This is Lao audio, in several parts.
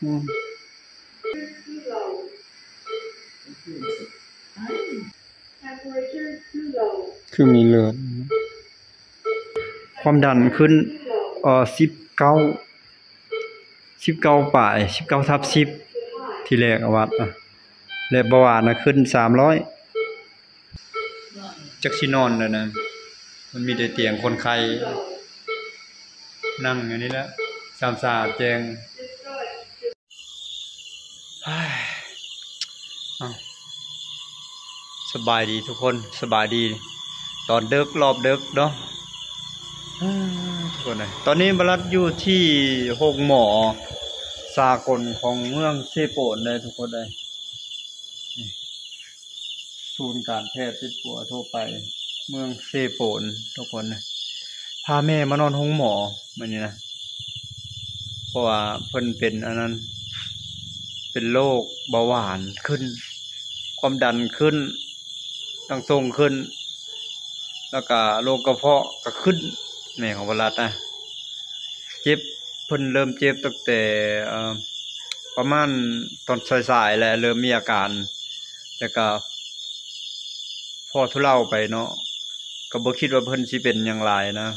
ອືມ ຄືມີເລືອດ ຄວາມດັນຂຶ້ນ ເອີ ສິບເກົ້າ ສິບເກົ້າປາຍ ສິບເກົ້າທັບສິບ ທີແລກອາວັດນະ ແລະ ເບົາຫວານນະຂຶ້ນສາມຮ້ອຍ ຈັກຊິນອນແລ້ວນະ ມັນມີແຕ່ຕຽງຄົນໄຂ້ ນັ່ງຢູ່ນີ້ແຫຼະ ສາມສາແຈ້ງ. ເອົ້າ ສະບາຍດີທຸກຄົນ ສະບາຍດີຕອນເດິກ ລອບເດິກເນາະ ເອີ ທຸກຄົນເອີຍ ຕອນນີ້ບາລັດຢູ່ທີ່ໂຮງໝໍສາກົນຂອງເມືອງເຊໂປນເດີທຸກຄົນເອີຍ ນີ້ ສູນການແພດຕິດປົວທົ່ວໄປເມືອງເຊໂປນ ທຸກຄົນເອີຍ ພາແມ່ມານອນໂຮງໝໍມື້ນີ້ນະ ເພາະວ່າເພິ່ນເປັນອັນນັ້ນ ເປັນໂລກເບົາຫວານຂຶ້ນ ຄວາມດັນຂຶ້ນ ຕັ້ງສົ່ງຂຶ້ນ ແລ້ວກະໂລກກະເພາະກະຂຶ້ນ ແມ່ຂອງບາລັດນະ ເຈັບ ເພິ່ນເລີ່ມເຈັບຕັ້ງແຕ່ ເອີ ປະມານຕອນສາຍໆ ແຫຼະ ເລີ່ມມີອາການ ແຕ່ກະພໍທຸເລົາໄປເນາະ ກະບໍ່ຄິດວ່າເພິ່ນຊິເປັນຫຍັງຫຼາຍນະ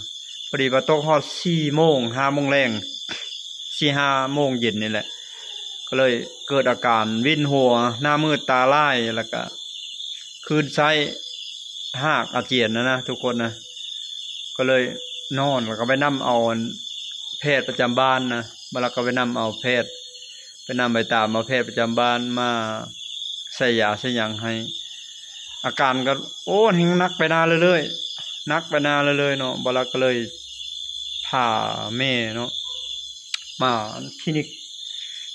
ພໍດີວ່າຕົກຮອດສີ່ໂມງ ຫ້າໂມງແລງ ສີ່ຫ້າໂມງເຢັນນີ້ແຫຼະ ກໍເລີຍເກີດອາການວິນຫົວ ໜ້າມືດຕາລາຍ ແລ້ວກະຄື້ນໄສ້ ຮາກອາຈຽນນະນະ ທຸກຄົນນະ ກໍເລີຍນອນ ແລ້ວກໍໄປນຳເອົາອັນ ແພດປະຈຳບ້ານນະ ບາລັດກໍໄປນຳເອົາແພດ ໄປນຳໄປຕາມເອົາແພດປະຈຳບ້ານມາໃສ່ຢາໃສ່ຫຍັງໃຫ້ ອາການກໍ ໂອ້ ແຮ່ງໜັກໄປໜ້າເລື້ອຍໆ ໜັກໄປໜ້າເລື້ອຍໆເນາະ ບາລັດກໍເລີຍພາແມ່ເນາະ ມາຄລີນິກ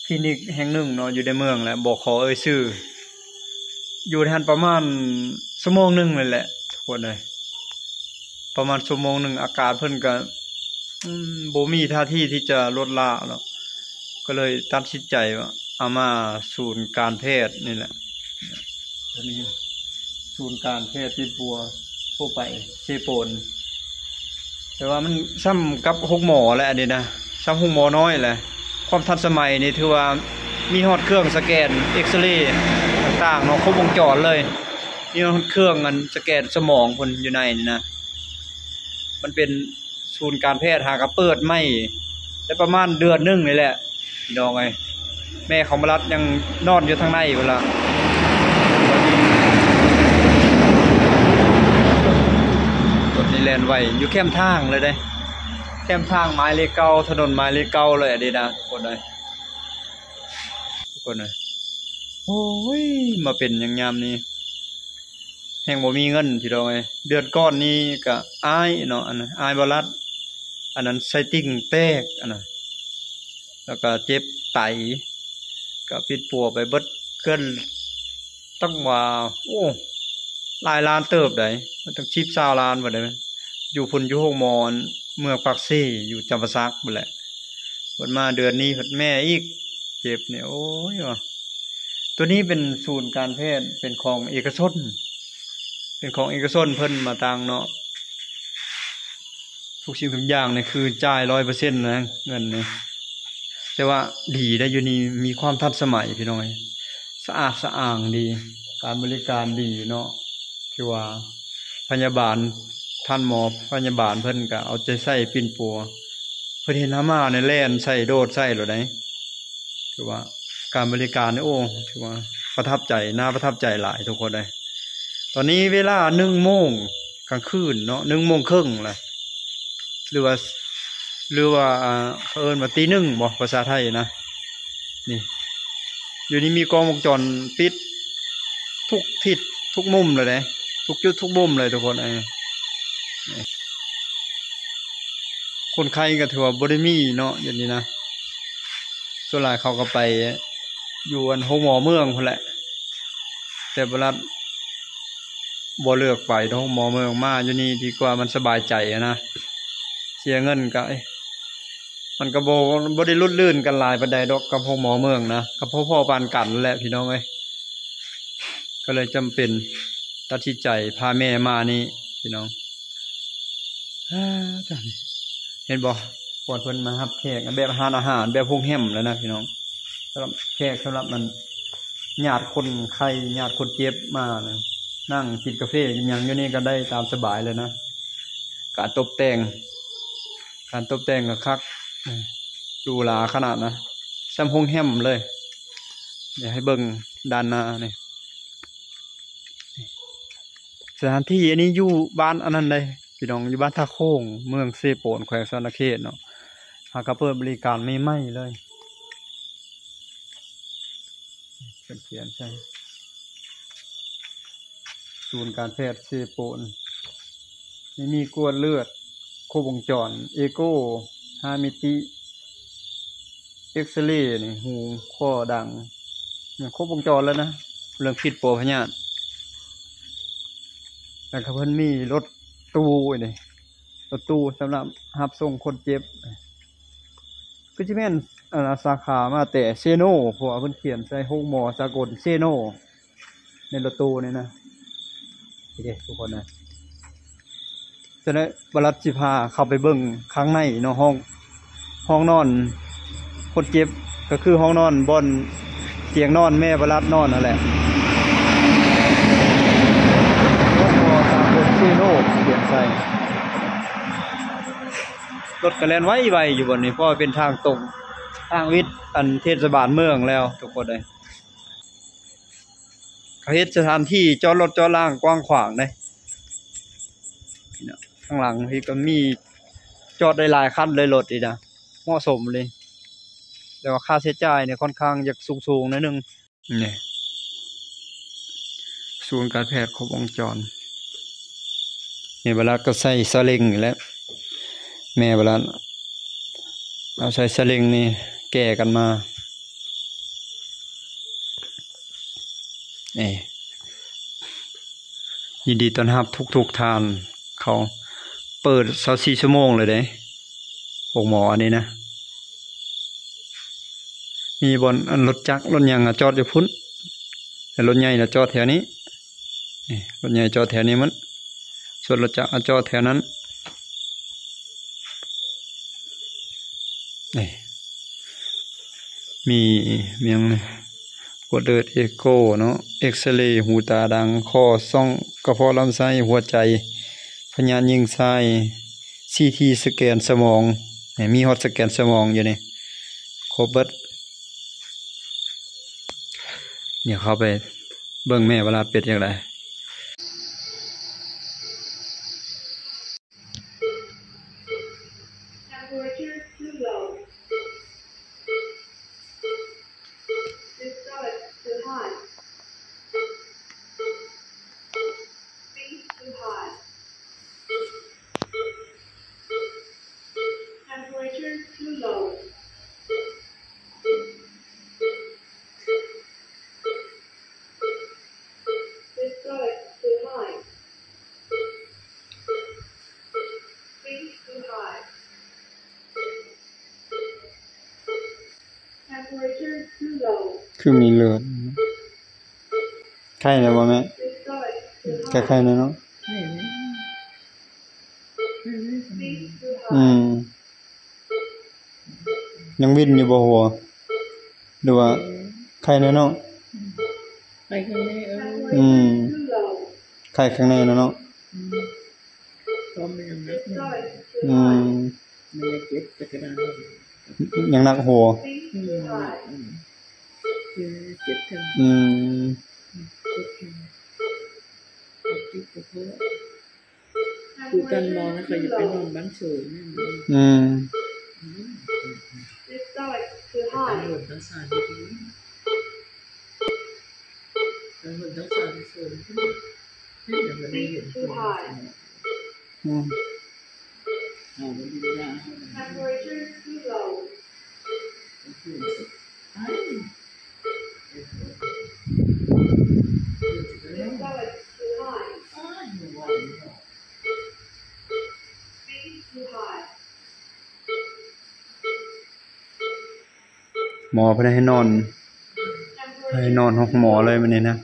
ຄລີນິກແຫ່ງໜຶ່ງເນາະ ຢູ່ໃນເມືອງແຫຼະ ບໍ່ຂໍເອີ່ຍຊື່ ຢູ່ໃນຫັ້ນປະມານຊົ່ວໂມງໜຶ່ງນີ້ແຫຼະ ທຸກຄົນເອີຍ ປະມານຊົ່ວໂມງໜຶ່ງ ອາການເພິ່ນກໍ ອືມ ບໍ່ມີທ່າທີທີ່ຈະລົດລະເນາະ ກໍເລີຍຕັດສິນໃຈວ່າເອົາມາສູນການແພດນີ້ແຫຼະ ໂຕນີ້ ສູນການແພດຕິດປົວທົ່ວໄປເຊໂປນ ແຕ່ວ່າມັນຊ່ຳກັບໂຮງໝໍແຫຼະ ອັນນີ້ນະ ຊ່ຳໂຮງໝໍນ້ອຍແຫຼະ ຄວາມທັນສະໄໝນີ້ຖືວ່າມີຮອດເຄື່ອງສະແກນເອັກສະເຣຕ່າງໆເນາະ ຄົບວົງຈອນເລີຍ ມີຮອດເຄື່ອງອັນສະແກນສະໝອງພຸ້ນ ຢູ່ໃນນີ້ນະ ມັນເປັນສູນການແພດ ຫາກະເປີດໃໝ່ໄດ້ປະມານເດືອນໜຶ່ງນີ້ແຫຼະ ພີ່ນ້ອງເອີຍ ແມ່ຂອງບາລັດຍັງນອນຢູ່ທາງໃນພຸ້ນລະ ລົດນີ້ແລ່ນໄວ ຢູ່ແຄມທາງເລີຍເດ້ ແຄມທາງໝາຍເລກເກົ້າ ຖະໜົນໝາຍເລກເກົ້າເລີຍ ອັນນີ້ນະ ທຸກຄົນເອີຍ ທຸກຄົນເອີຍ ໂອ້ຍ ມາເປັນຫຍັງຍາມນີ້ ແຮ່ງບໍ່ມີເງິນ ພີ່ນ້ອງເອີຍ ເດືອນກ່ອນນີ້ກະອ້າຍເນາະ ອັນອ້າຍບໍ່ລັດ ອັນນັ້ນໄສ້ຕິ່ງແຕກ ອັນນັ້ນ ແລ້ວກະເຈັບໄຕ ກະປິດປົວໄປເບິດ ເກືອບ ຕັ້ງວ່າ ໂອ້ ຫຼາຍລ້ານເຕີບໃດ໋ ຕັ້ງສິບ ຊາວລ້ານພຸ້ນໃດ໋ ຢູ່ພຸ້ນ ຢູ່ໂຮງໝໍເມືອງປາກເຊ ຢູ່ຈຳປາສັກພຸ້ນແຫຼະ ເພິ່ນມາເດືອນນີ້ເພິ່ນແມ່ອີກ ເຈັບນີ້ ໂອ້ຍ ວ່າ ໂຕນີ້ເປັນສູນການແພດ ເປັນຂອງເອກະຊົນ ເປັນຂອງເອກະຊົນເພິ່ນມາຕັ້ງເນາະ ທຸກສິ່ງທຸກຢ່າງນີ້ຄືຈ່າຍຮ້ອຍເປີເຊັນນະ ເງິນນີ້ ແຕ່ວ່າດີໄດ໋ ຢູ່ນີ້ມີຄວາມທັນສະໄໝ ພີ່ນ້ອງເອີຍ ສະອາດສະອ້າງດີ ການບໍລິການດີເນາະ ຖືວ່າພະຍາບານ ທ່ານໝໍພະຍາບານເພິ່ນກະເອົາໃຈໃສ່ປິ່ນປົວ ເພິ່ນເຫັນເຮົາມານີ້ແລ່ນໃສ່ໂດດໃສ່ໂລດໃດ໋ ຖືວ່າການບໍລິການນີ້ ໂອ້ ຖືວ່າປະທັບໃຈ ໜ້າປະທັບໃຈຫຼາຍທຸກຄົນເອີຍ ຕອນນີ້ເວລາໜຶ່ງໂມງກາງຄືນເນາະ ໜຶ່ງໂມງເຄິ່ງລະ ຫຼືວ່າ ຫຼືວ່າ ອ່າ ເຂົາເອີ້ນວ່າຕີໜຶ່ງບໍ ພາສາໄທນະ ນີ້ ຢູ່ນີ້ມີກ້ອງວົງຈອນປິດທຸກທິດທຸກມຸມເລີຍເດ້ ທຸກຈຸດທຸກມຸມເລີຍທຸກຄົນ ເອີ ນີ້ ຄົນໄຂ້ກໍຖືວ່າບໍ່ໄດ້ມີເນາະ ດຽວນີ້ນະ ສ່ວນຫຼາຍເຂົາກໍໄປຢູ່ອັນໂຮງໝໍເມືອງພຸ້ນແຫຼະ ແຕ່ບາລັດບໍ່ເລືອກໄປໂຮງໝໍເມືອງ ມາຢູ່ນີ້ດີກວ່າ ມັນສະບາຍໃຈຫັ້ນນະ ເສຍເງິນກໍ ເອີຍ ມັນກໍບໍ່ ບໍ່ໄດ້ຫຼຸດລື່ນກັນຫຼາຍປານໃດດອກກັບໂຮງໝໍເມືອງນະ ກໍພໍໆປານກັນແຫຼະ ພີ່ນ້ອງເອີຍ ກໍເລີຍຈຳເປັນຕັດສິນໃຈພາແມ່ມານີ້ ພີ່ນ້ອງ ອາ ຕາຍ ເຫັນບໍ່? ບ່ອນເພິ່ນມາຮັບແຂກ ແບບຮ້ານອາຫານ ແບບໂຮງແຮມແລ້ວນະພີ່ນ້ອງ. ສຳລັບແຂກ ສຳລັບອັນ ຍາດຄົນໄຂ້ ຍາດຄົນເຈັບມານະ ນັ່ງກິນກາເຟກິນຫຍັງຢູ່ນີ້ກໍໄດ້ຕາມສະບາຍເລີຍນະ. ການຕົບແຕ່ງ ການຕົບແຕ່ງກໍຄັກ ເອີ ຫຼູຫຼາຂະໜາດນະ ສ່ຳໂຮງແຮມເລີຍ. ດຽວໃຫ້ເບິ່ງດ້ານໜ້ານີ້. ສະຖານທີ່ອັນນີ້ຢູ່ບ້ານອັນນັ້ນເດ້ພີ່ນ້ອງ ຢູ່ບ້ານທ່າໂຂງ ເມືອງເຊໂປນ ແຂວງສະຫວັນນະເຂດເນາະ. ຫາກະເປີດບໍລິການໃໝ່ໆເລີຍ. ເພິ່ນຂຽນໃສ່ ສູນການແພດເຊໂປນ ມີກວດເລືອດ ຄົບວົງຈອນ ເອໂກ ຫ້າມິຕິ ເອັກຊະເລ ນີ້ ຫູ ຄໍ ດັງ ຍັງຄົບວົງຈອນເລີຍນະ ເລື່ອງພິດປົວພະຍາດ. ແລ້ວກໍເພິ່ນມີລົດຕູ້ນີ້ ລົດຕູ້ສຳລັບຮັບສົ່ງຄົນເຈັບ ຄືຊິແມ່ນ ເອີ ສາຂາມາແຕ່ເຊໂນ ເພາະວ່າເພິ່ນຂຽນໃສ່ໂຮງໝໍສາກົນເຊໂນ ໃນລົດຕູ້ນີ້ນະ. ໂອເຄທຸກຄົນນະ ຈະໄດ້ ບາລັດຊິພາເຂົ້າໄປເບິ່ງຂ້າງໃນເນາະ ຫ້ອງ ຫ້ອງນອນຄົນເຈັບ ກໍຄືຫ້ອງນອນບ່ອນຕຽງນອນແມ່ບາລັດນອນຫັ້ນແຫຼະ. ໂຮງໝໍສາກົນເຊໂນຂຽນໃສ່. ລົດກໍແລ່ນໄວໆຢູ່ບ່ອນນີ້ ເພາະວ່າເປັນທາງຕົງ ທາງວິດ ອັນເທດສະບານເມືອງແລ້ວທຸກຄົນເອີຍ. ເຂົາເຮັດສະຖານທີ່ຈອດລົດຈອດລາງກວ້າງຂວາງເດ້. ຂ້າງຫຼັງພີ້ກໍມີ ຈອດໄດ້ຫຼາຍຄັນເລີຍລົດນີ້ນະ ເໝາະສົມເລີຍ. ແຕ່ວ່າຄ່າໃຊ້ຈ່າຍນີ້ຄ່ອນຂ້າງຢາກສູງໆໜ້ອຍໜຶ່ງ. ນີ້ ສູນການແພດຄົບວົງຈອນ. ແມ່ບາລັດກໍໃຊ້ສະເລັງນີ້ແຫຼະ ແມ່ບາລັດເອົາໃຊ້ສະເລັງນີ້ແກ່ກັນມາ. ເອີ ຍິນດີຕ້ອນຮັບທຸກໆທ່ານ ເຂົາເປີດຊາວສີ່ຊົ່ວໂມງເລີຍເດ້ ໂຮງໝໍອັນນີ້ນະ. ມີບ່ອນ ອັນ ລົດຈັກລົດຫຍັງ ອະ ຈອດຢູ່ພຸ້ນ ແຕ່ລົດໃຫຍ່ນະຈອດແຖວນີ້. ນີ້ ລົດໃຫຍ່ຈອດແຖວນີ້ໝົດ ສ່ວນລົດຈັກ ອະ ຈອດແຖວນັ້ນ. ນີ້ ມີ ມີຫຍັງ ກວດເລືອດ ເອໂກເນາະ ເອັກຊະເລ ຫູຕາດັງ ຄໍ ຊ່ອງກະເພາະລຳໄສ້ ຫົວໃຈ ພະຍາດຍິງຊາຍ ຊີທີ ສະແກນສະໝອງ. ນີ້ ມີຮອດສະແກນສະໝອງຢູ່ນີ້ ຄົບເບິດ. ດຽວເຂົ້າໄປເບິ່ງແມ່ບາລັດເປັນຈັ່ງໃດ. Temperature too low. Systolic too high. Speed too high. Temperature too low. Systolic too high. Speed too high. Temperature too low. ຄືມີເລືອດ ໄຂ້ແລ້ວບໍ່ແມ່? Systolic too high. ໄຂ້ໆແນ່ເນາະ. ອືມ ຍັງວິນຢູ່ບໍ່ຫົວ ຫຼືວ່າໄຂ້ແນ່ເນາະ? ໄຂ້ຂ້າງໃນ ເອີ ອືມ ໄຂ້ຂ້າງໃນແນ່ເນາະ. ອືມ ທ້ອງມັນຍັງໜັກ ອືມ ມັນຍັງເຈັບແຕ່ກະດານ ຍັງໜັກຫົວ ອືມ ເຈັບແທ້ ອືມ ເຈັບແທ້ ເຈັບກະເພາະ. ຄືກັນມອງນະ ຂ້ອຍຢາກໄປນອນບ້ານໂສນ. ອືມ ອືມ ຕຳຫຼວດທັງສາມຢູ່ທີ່ນີ້ ຕຳຫຼວດທັງສາມຢູ່ໂສນ ເຫັນແລ້ວບໍ່ໄດ້ເຫັນຄົນ. ອືມ ເຮົາບໍ່ໄດ້ລາວ ໝໍເພິ່ນໃຫ້ນອນ ໃຫ້ນອນຫ້ອງໝໍເລີຍມື້ນີ້ນະ.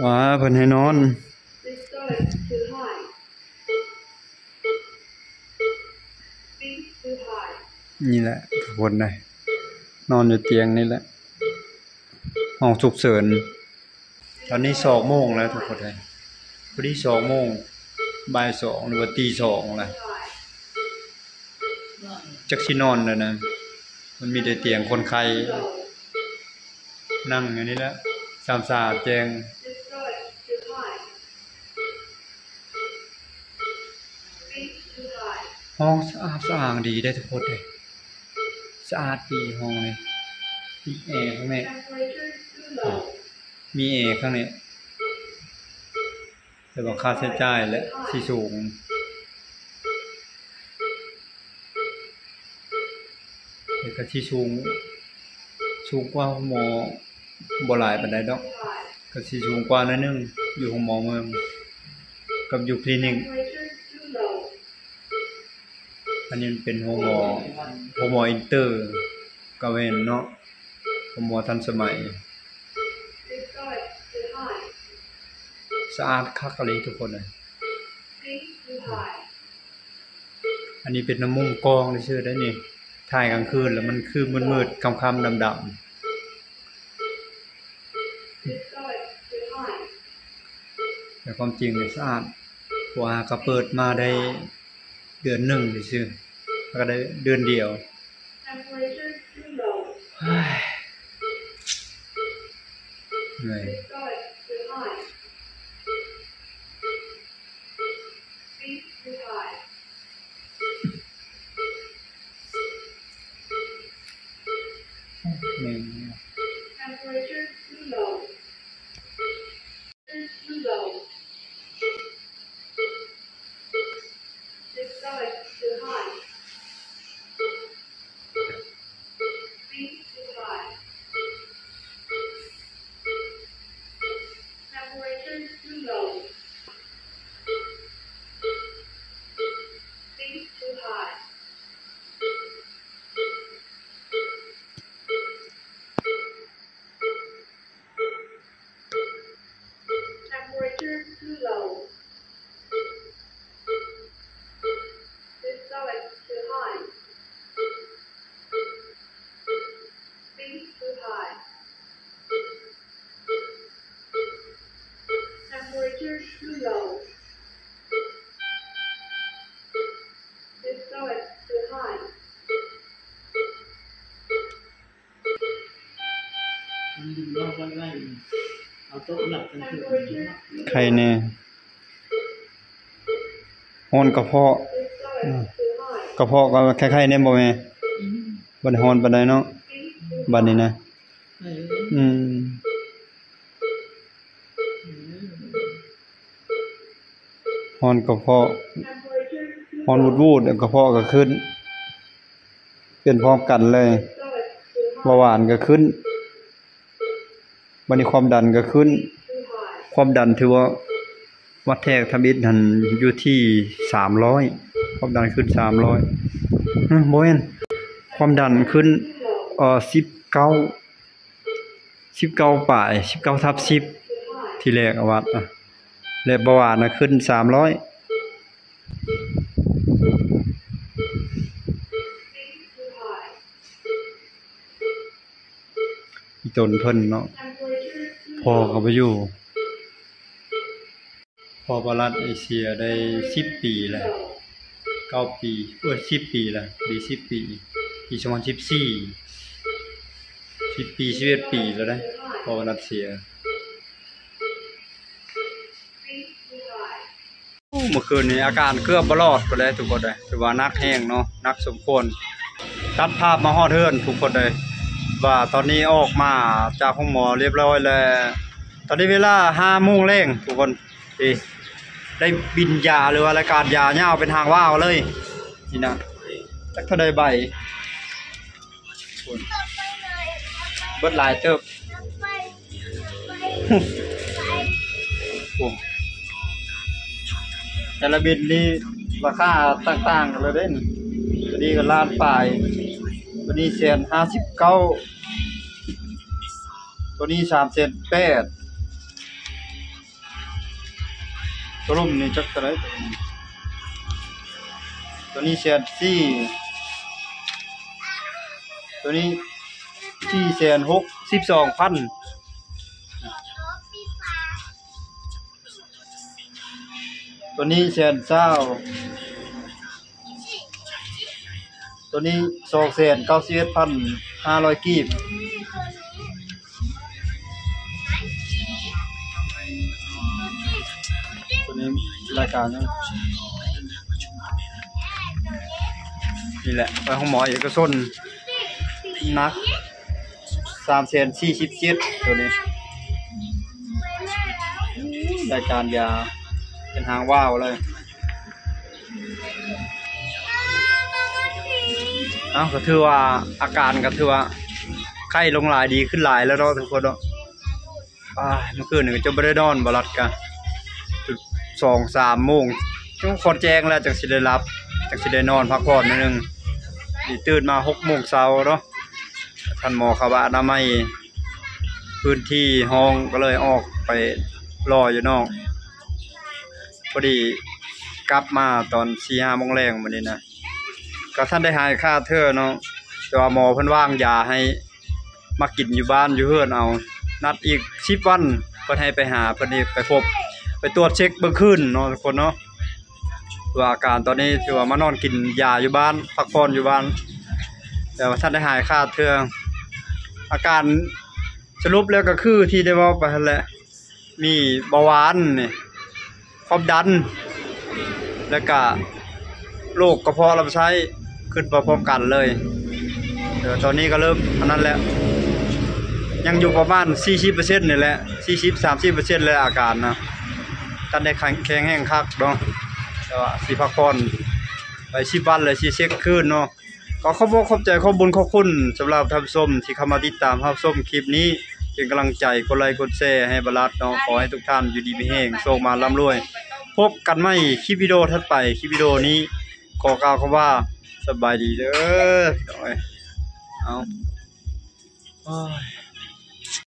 ວ້າ ເພິ່ນໃຫ້ນອນ. ເອີ ເພິ່ນໃຫ້ນອນ ເພິ່ນໃຫ້ນອນ. ນີ້ແຫຼະທຸກຄົນເອີຍ ນອນຢູ່ຕຽງນີ້ແຫຼະ ຫ້ອງສຸກເສີນ. ຕອນນີ້ສອງໂມງແລ້ວທຸກຄົນເອີຍ ພໍດີສອງໂມງ ບ່າຍສອງ ຫຼືວ່າຕີສອງແລ້ວ ຈັກຊິນອນແລ້ວນະ. ມັນມີແຕ່ຕຽງຄົນໄຂ້ ນັ່ງຢູ່ນີ້ແຫຼະ ສາມສະອາດແຈ້ງ. ຫ້ອງສະອາດສະອ້າງດີເດ້ທຸກຄົນເອີຍ ສະອາດດີຫ້ອງນີ້. ມີແອຂ້າງໃນ ມີແອຂ້າງໃນ ແຕ່ວ່າຄ່າໃຊ້ຈ່າຍແຫຼະຊິສູງ ແຕ່ກໍຊິສູງ ສູງກວ່າໂຮງໝໍບໍ່ຫຼາຍປານໃດດອກ ກໍຊິສູງກວ່າໜ້ອຍໜຶ່ງ ຢູ່ໂຮງໝໍເມືອງກັບຢູ່ຄລີນິກ. ອັນນີ້ມັນເປັນໂຮງໝໍ ໂຮງໝໍອິນເຕີ ກະແມ່ນເນາະ ໂຮງໝໍທັນສະໄໝ ສະອາດຄັກອີ່ຫຼີທຸກຄົນເອີຍ. ອັນນີ້ເປັນນ້ຳມຸ້ງກອງຊື່ໆ ໄດ໋ນີ້ ຖ່າຍກາງຄືນແລ້ວມັນຄືມືດໆ ຄ່ຳໆ ດຳໆ ແຕ່ຄວາມຈິງນີ້ສະອາດ ເພາະວ່າຫາກະເປີດມາໄດ້ເດືອນໜຶ່ງຊື່ໆ ຫາກະໄດ້ເດືອນດຽວ. ເມື່ອຍ. Too low. This side is too high. Feet too high. Temperature is too low. Feet too high. Temperature too low. Systolic too high. Feet too high. Temperature too low. Systolic too high. ໄຄແນ່ ຮ້ອນກະເພາະ ອືມ ກະເພາະກໍໄຄແນ່ບໍ່ແມ່? ອືມ ບໍ່ໄດ້ຮ້ອນປານໃດເນາະ ອືມ ບັດນີ້ນະ ອືມ ອືມ. ຮ້ອນກະເພາະ ຮ້ອນວູດໆ ກະເພາະກໍຂຶ້ນ ເປັນພ້ອມກັນເລີຍ ເບົາຫວານກໍຂຶ້ນ ບັດນີ້ຄວາມດັນກໍຂຶ້ນ ຄວາມດັນຖືວ່າວັດແທກທຳອິດຫັ້ນຢູ່ທີ່ສາມຮ້ອຍ ຄວາມດັນຂຶ້ນສາມຮ້ອຍ ເອີ ບໍ່ແມ່ນ ຄວາມດັນຂຶ້ນ ເອີ ສິບເກົ້າ ສິບເກົ້າປາຍ ສິບເກົ້າທັບສິບ ທີແລກອາວັດນະ ແລະ ເບົາຫວານນະຂຶ້ນສາມຮ້ອຍ ອີ່ຕົນເພິ່ນເນາະ ພໍ່ກໍບໍ່ຢູ່. ພໍ່ປະລັດເອເຊຍໄດ້ສິບປີແລ້ວ ເກົ້າປີ ເອີ ສິບປີແລ້ວ ດີສິບປີ ປີສອງພັນສິບສີ່ ສິບປີ ສິບເອັດປີແລ້ວເດ້ ພໍ່ປະລັດເສຍ. ໂອ້ ເມື່ອຄືນນີ້ອາການເກືອບບໍ່ລອດພຸ້ນເດ້ທຸກຄົນເດ້ ຖືວ່າໜັກແຮງເນາະ ໜັກສົມຄວນ. ຕັດພາບມາຮອດເຮືອນທຸກຄົນເດ້ ວ່າຕອນນີ້ອອກມາຈາກໂຮງໝໍລຽບຮ້ອຍແລ້ວ ຕອນນີ້ເວລາຫ້າໂມງແລງທຸກຄົນ. ເອີ ໄດ້ບິນຢາ ຫຼືວ່າລາຍການຢາຍາວເປັນຫາງວ່າວເລີຍ ນີ້ນະ ຈັກເທົ່າໃດໃບ ເບິດຫຼາຍເຕີບ. ໂອ້ ແຕ່ລະບິນນີ້ລາຄາຕ່າງໆກັນເລີຍເດ້ ຕົວນີ້ກໍລ້ານປາຍ ຕົວນີ້ແສນຫ້າສິບເກົ້າ ຕົວນີ້ສາມແສນແປດ. ຕົວລຸ່ມນີ້ຈັກເທົ່າໃດ? ຕົວນີ້ແສນສີ່. ຕົວນີ້ສີ່ແສນຫົກສິບສອງພັນ ຕົວນີ້ແສນຊາວ ຕົວນີ້ສອງແສນເກົ້າສິບເອັດພັນຫ້າຮ້ອຍກີບ ຕົວນີ້ລາຍການ ນີ້ແຫຼະ ໄປໂຮງໝໍເອກະຊົນ ໜັກສາມແສນສີ່ສິບເຈັດ ຕົວນີ້ ລາຍການຢາເປັນຫາງວາວເລີຍ. ເອົ້າ ກໍຖືວ່າອາການກໍຖືວ່າໄຂ້ລົງຫຼາຍ ດີຂຶ້ນຫຼາຍແລ້ວເນາະທຸກຄົນເນາະ. ອ່າ ເມື່ອຄືນນີ້ກໍຈົນບໍ່ໄດ້ນອນ ບໍ່ຫຼັບກະສອງສາມໂມງ ຈົນຄອນແຈ້ງແລ້ວ ຈັ່ງຊິໄດ້ຫຼັບ ຈັ່ງຊິໄດ້ນອນພັກຜ່ອນໜ້ອຍໜຶ່ງ. ນີ້ຕື່ນມາຫົກໂມງເຊົ້າເນາະ ທ່ານໝໍເຂົາວ່າອະນາໄມພື້ນທີ່ຫ້ອງ ກໍເລີຍອອກໄປລໍຢູ່ນອກ ພໍດີກັບມາຕອນສີ່ຫ້າໂມງແລງມື້ນີ້ນະ ກໍທັນໄດ້ຫາຍຄາເທື່ອເນາະ ແຕ່ວ່າໝໍເພິ່ນວາງຢາໃຫ້ ມາກິນຢູ່ບ້ານຢູ່ເຮືອນເອົາ ນັດອີກສິບວັນ ເພິ່ນໃຫ້ໄປຫາ ເພິ່ນໃຫ້ໄປພົບ ໄປຕວດເຊັກເບິ່ງຄືນເນາະທຸກຄົນເນາະ. ວ່າອາການຕອນນີ້ຖືວ່າມານອນກິນຢາຢູ່ບ້ານ ພັກຜ່ອນຢູ່ບ້ານ ແຕ່ວ່າທັນໄດ້ຫາຍຂາດເທື່ອ. ອາການສະຫຼຸບແລ້ວກໍຄືທີ່ໄດ້ເວົ້າໄປຫັ້ນແຫຼະ ມີເບົາຫວານນີ້ ຄວາມດັນ ແລ້ວກະໂລກກະເພາະລຳໄສ້ຂຶ້ນໄປພ້ອມກັນເລີຍ. ແຕ່ວ່າຕອນນີ້ກໍເລີ່ມອັນນັ້ນແລ້ວ ຍັງຢູ່ປະມານສີ່ສິບເປີເຊັນນີ້ແຫຼະ ສີ່ສິບ ສາມສິບເປີເຊັນແຫຼະອາການນະ ທັນໄດ້ແຂງແຮງຄັກເນາະ. ແຕ່ວ່າຊິພັກຜ່ອນໄປສິບວັນ ແລ້ວຊິເຊັກຄືນເນາະ. ກໍຂອບອົກຂອບໃຈ ຂອບບຸນຂອບຄຸນສຳລັບທ່ານຜູ້ຊົມທີ່ເຂົ້າມາຕິດຕາມຮັບຊົມຄລິບນີ້ ເປັນກຳລັງໃຈ ກົດໄລກົດແຊໃຫ້ບາລັດເນາະ. ຂໍໃຫ້ທຸກທ່ານຢູ່ດີມີແຮງ ໂຊກມານລ່ຳລວຍ. ພົບກັນໃໝ່ຄລິບວິດີໂອຖັດໄປ. ຄລິບວິດີໂອນີ້ຂໍກ່າວຄຳວ່າສະບາຍດີເດີ ພີ່ນ້ອງເອີຍ. ເອົາ ໂອ້ຍ